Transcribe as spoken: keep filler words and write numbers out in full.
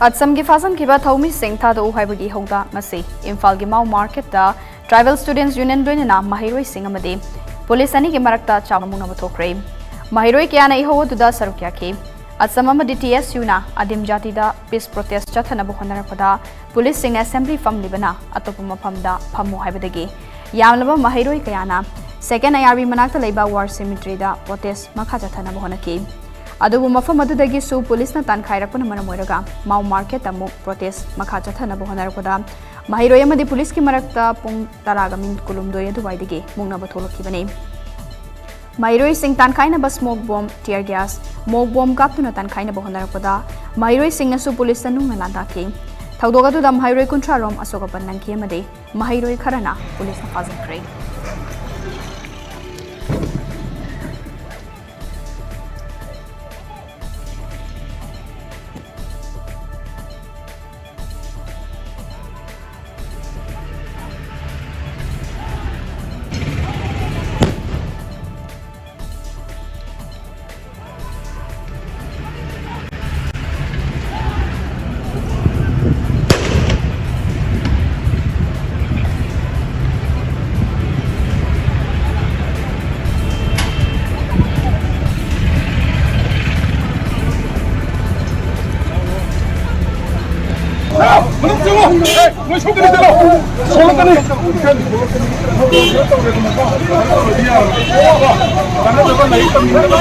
ꯑꯠꯁꯝꯒꯤ ꯐꯥꯖꯤꯟꯈꯤꯕ ꯊꯧꯃꯤꯁꯤꯡ ꯊꯥꯗꯣꯛꯎ ꯍꯥꯏꯕꯒꯤ ꯏꯍꯧꯗ ꯉꯁꯤ ꯏꯝꯐꯥꯜꯒꯤ ꯃꯥꯎ ꯃꯥꯔꯀꯦꯠꯇ ꯇ꯭ꯔꯥꯏꯕꯦꯜ ꯁ꯭ꯇꯨꯗꯦꯟꯠꯁ ꯌꯨꯅꯤꯌꯟ ꯂꯣꯏꯅꯅ ꯃꯍꯩꯔꯣꯏꯁꯤꯡ ꯑꯃꯗꯤ ꯄꯨꯂꯤꯁ ꯑꯅꯤꯒꯤ ꯃꯔꯛꯇ ꯆꯥꯎꯅ ꯃꯨꯛꯅꯕ ꯊꯣꯛꯈ꯭ꯔꯦ꯫ ꯃꯍꯩꯔꯣꯏ ꯀꯌꯥꯅ ꯏꯍꯧ ꯑꯗꯨꯗ ꯁꯔꯨꯛ ꯌꯥꯈꯤ꯫ ꯑꯠꯁꯝ ꯑꯃꯗꯤ ꯇꯤ ꯑꯦꯁ ꯌꯨꯅ ꯑꯗꯤꯝ ꯖꯥꯇꯤꯗ ꯄꯤꯁ ꯄ꯭ꯔꯣꯇꯦꯁ ꯆꯠꯊꯅꯕ ꯍꯣꯠꯅꯔꯛꯄꯗ ꯄꯨꯂꯤꯁꯁꯤꯡꯅ ꯑꯦꯁꯦꯝꯕ꯭ꯂꯤ ꯐꯝꯂꯤꯕꯅ ꯑꯇꯣꯞꯄ ꯃꯐꯝꯗ ꯐꯝꯃꯨ ꯍꯥꯏꯕꯗꯒꯤ ꯌꯥꯝꯂꯕ ꯃꯍꯩꯔꯣꯏ ꯀꯌꯥꯅ ꯁꯦꯀꯦꯟ ꯑꯥꯏ ꯑꯥꯔ ꯕꯤ ꯃꯅꯥꯛꯇ ꯂꯩꯕ ꯋꯥꯔ ꯁꯤꯃꯤꯇ꯭ꯔꯤꯗ ꯄ꯭ꯔꯣꯇꯦꯁ ꯃꯈꯥ ꯆꯠꯊꯅꯕ ꯍꯣꯠꯅꯈꯤ꯫ ꯑꯗꯨꯕꯨ ꯃꯐꯝ ꯑꯗꯨꯗꯒꯤꯁꯨ ꯄꯨꯂꯤꯁꯅ ꯇꯥꯟꯈꯥꯏꯔꯛꯄꯅ ꯃꯔꯝ ꯑꯣꯏꯔꯒ ꯃꯥꯎ ꯃꯥꯔꯀꯦꯠꯇ ꯑꯃꯨꯛ ꯄ꯭ꯔꯣꯇꯦꯁ ꯃꯈꯥ ꯆꯠꯊꯅꯕ ꯍꯣꯠꯅꯔꯛꯄꯗ ꯃꯍꯩꯔꯣꯏ ꯑꯃꯗꯤ ꯄꯨꯂꯤꯁꯀꯤ ꯃꯔꯛꯇ ꯄꯨꯡ ꯇꯔꯥꯒ ꯃꯤꯅꯤꯠ ꯀꯨꯟꯍꯨꯝꯗꯣꯏ ꯑꯗꯨꯋꯥꯏꯗꯒꯤ ꯃꯨꯛꯅꯕ ꯊꯣꯛꯂꯛꯈꯤꯕꯅꯤ꯫ ꯃꯍꯩꯔꯣꯏꯁꯤꯡ ꯇꯥꯟꯈꯥꯏꯅꯕ ꯁ꯭ꯃꯣꯛ ꯕꯣꯝ, ꯇꯤꯌꯔ ꯒ꯭ꯌꯥꯁ, ꯃꯣꯛ ꯕꯣꯝ ꯀꯥꯞꯇꯨꯅ ꯇꯥꯟꯈꯥꯏꯅꯕ ꯍꯣꯠꯅꯔꯛꯄꯗ ꯃꯍꯩꯔꯣꯏꯁꯤꯡꯅꯁꯨ ꯄꯨꯂꯤꯁꯇ ꯅꯨꯡꯅ ꯂꯥꯟꯗꯥꯈꯤ꯫ ꯊꯧꯗꯣꯛ ꯑꯗꯨꯗ ꯃꯍꯩꯔꯣꯏ ꯀꯨꯟꯊ꯭ꯔꯥ ꯔꯣꯝ ꯑꯁꯣꯛ ꯑꯄꯟ ꯅꯪꯈꯤ ꯑꯃꯗꯤ ꯃꯍꯩꯔꯣꯏ ꯈꯔꯅ ꯄꯨꯂꯤꯁꯅ ꯐꯥꯖꯤꯟꯈ꯭ꯔꯦ꯫ ꯃꯅꯨꯡ ꯆꯪꯉꯣ! ꯑꯦ, ꯅꯣꯏ ꯁꯣꯝꯗ ꯂꯩꯇꯔꯣ? ꯁꯣꯛꯂꯛꯀꯅꯤ! ꯀꯥꯟꯅꯗꯕ ꯂꯥꯏꯔꯤꯛ ꯇꯝꯅꯤꯡꯗꯕ